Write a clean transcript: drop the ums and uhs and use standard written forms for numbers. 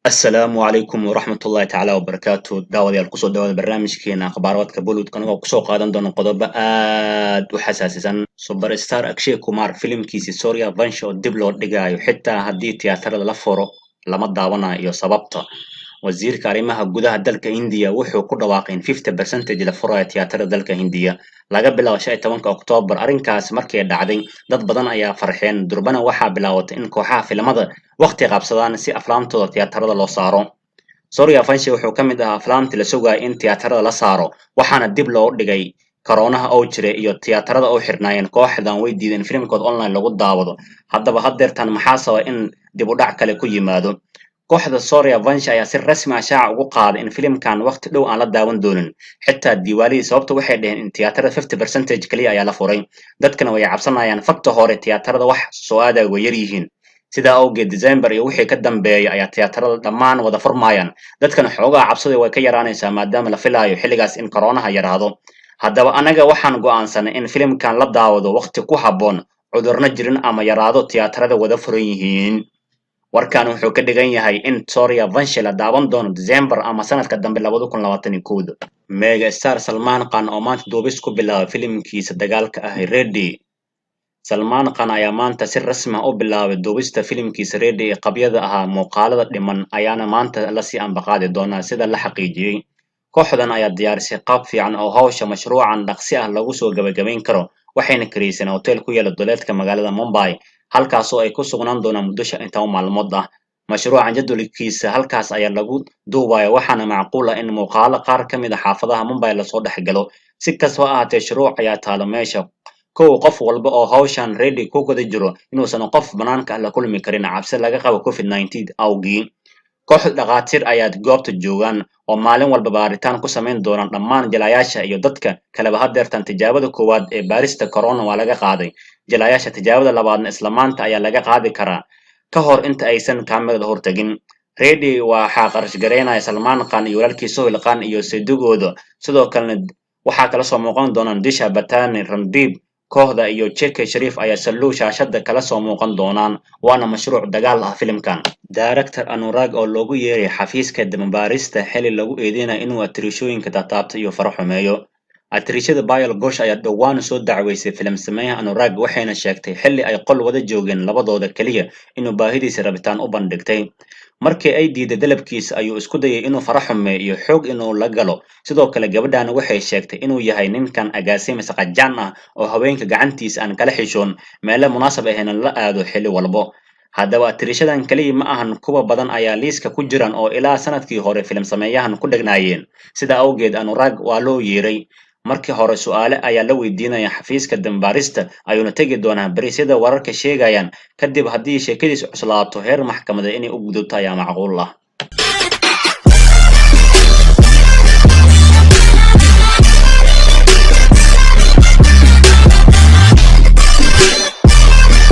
Asalaamu calaykum waraxmatullaahi tacaala wabarakaatu. Daawadayaal, kusoo dhawaada barnaamijkeena akhbaaraadka Bollywood, anagoo kusoo qaadan doona qodobo aad u xasaasisan. Superstar Akshay Kumar filimkiisi Sooryavanshi oo dib loo dhigayo, xitaa haddii tiyaatarada la furo lama daawanayo, iyo sababta. Wasiirka arrimaha gudaha dalka Hindiya wuxuu ku dhawaaqay in 50% la furayo tiyaatarada dalka Hindiya laga bilaabo 15-ka Oktoobar. Arrinkaas markay dhacday, dad badan ayaa farxeen. Durbana waxaa bilaabatay in kooxaha filimada waqti qabsadaan si aflaamtooda tiyaatarada loo saaro. Sooryavanshi wuxuu ka mid ahaa aflaamtii la sugayay in tiyaatarada la saaro, waxaana dib loo dhigay koroonaha oo jiray iyo tiyaatarada oo xirnaayeen. Kooxdan way diideen filimkooda online lagu daawado. Haddaba haddeertan maxaa sababa in dib u dhac kale ku yimaado? Kooxda Sooryavanshi ayaa si rasmi ah shaaca ugu qaaday in filimkan waqti dhow aan la daawan doonin, xitaa Diwaalidii. Sababta waxay dhaheen in tiyaatarada 50% kaliya ayaa la furay, dadkana way cabsanayaan. Fakta hore tiyaatarada wax soo aadaya way yar yihiin. Sidaa awgeed December iyo wixii ka dambeeya ayaa tiyaatarada dhammaan wada furmayaan, dadkana xoogaha cabsida way ka yaraanaysaa, maadaama la filaayo xilligaas in koroonaha yaraado. Haddaba anaga waxaan go'aansanay in filimkan la daawado waqti ku habboon, cudurno jirin ama yaraado, tiyaatarada wada furan yihiin. Warkan wuxuu ka dhigan yahay in Sooryavanshi la daawan doono December ama sanadka dambe 2021-da. Mega star Salman Khan oo maanta duubis ku bilaabay filimkiisa dagaalka ah Ready. Salman Khan ayaa maanta si rasmi ah u bilaabay duubista filimkiisa Ready ee qabyada ahaa. Muuqaalada dhiman ayaana maanta lasii ambaqaadi doonaa, sida la xaqiijiyey. Kooxdan ayaa diyaarisay qaab fiican oo hawsha mashruucan dhaqsi ah lagu soo gabagabayn karo, waxayna kirayseen hotel ku yaala duleedka magaalada Mumbai, halkaasoo ay ku sugnaan doonaan muddo 15 maalmood ah. Mashruucan jadwalkiisa halkaas ayaa lagu duubaya, waxaana macquul ah in muuqaalo qaar ka mid ah xaafadaha Mumbai lasoo dhex galo. Si kastaba ha ahaatee, shuruuc ayaa taalo meesha. Kow, qof walba oo hawshan Ready ku guda jiro inuusan qof banaanka ah la kulmi karin, cabsi laga qabo COVID-19 awgii. Kooxda dhakhaatiir ayaa goobta joogaan oo maalin walba baaritaan ku samayn doonaan dhammaan jilayaasha iyo dadka kaleba. Hadeertan tijaabada koowaad ee baarista corona waa laga qaaday jilayaasha, tijaabada labaadna isla maanta ayaa laga qaadi karaa ka hor inta aysan kaamirada hortagin. Ready waxaa qarash gareynaya Salmaan Khan iyo walaalkii Sohil Khan iyo sedigooda. Sidoo kalena waxaa kala soo muuqan doonaan Disha Patani, Randeep kooxda iyo Jackie Shroff ayaa Sallu shaashada kala soo muuqan doonaan, waana mashruuc dagaal ah filimkan. Director Anurag oo loogu yeeray xafiiska dambaarista xili lagu eedeynayo inuu atirishooyinka taataabto iyo faro xumeeyo. Atirishada Payal Ghosh ayaa dhowaan soo dacweysay filim sameeyaha Anurag, waxayna sheegtay xilli ay qol wada joogeen labadooda keliya inuu baahidiisa rabitaan u bandhigtay. Markii ay diiday dalabkiisa, ayuu isku dayay inuu faro xumeeyo iyo xoog inuu la galo. Sidoo kale gabadhan waxay sheegtay inuu yahay ninkan agaasime saqajaan ah oo haweenka gacantiisa aan kala xishoon, meelo munaasab ahayna la aado xilli walbo. Haddaba atirishadan kaliya ma ahan, kuwa badan ayaa liiska ku jiran oo ilaa sanadkii hore filim sameeyahan ku dhegnaayeen. Sida awgeed Anurag waa loo yeeray. Markii hore su'aale ayaa la weydiinaya, xafiiska dambaarista ayuuna tegi doonaa beri, sida wararka sheegayaan. Kadib haddii sheekadiisu cuslaato, heer maxkamadeed inay u gudubto ayaa macquul ah.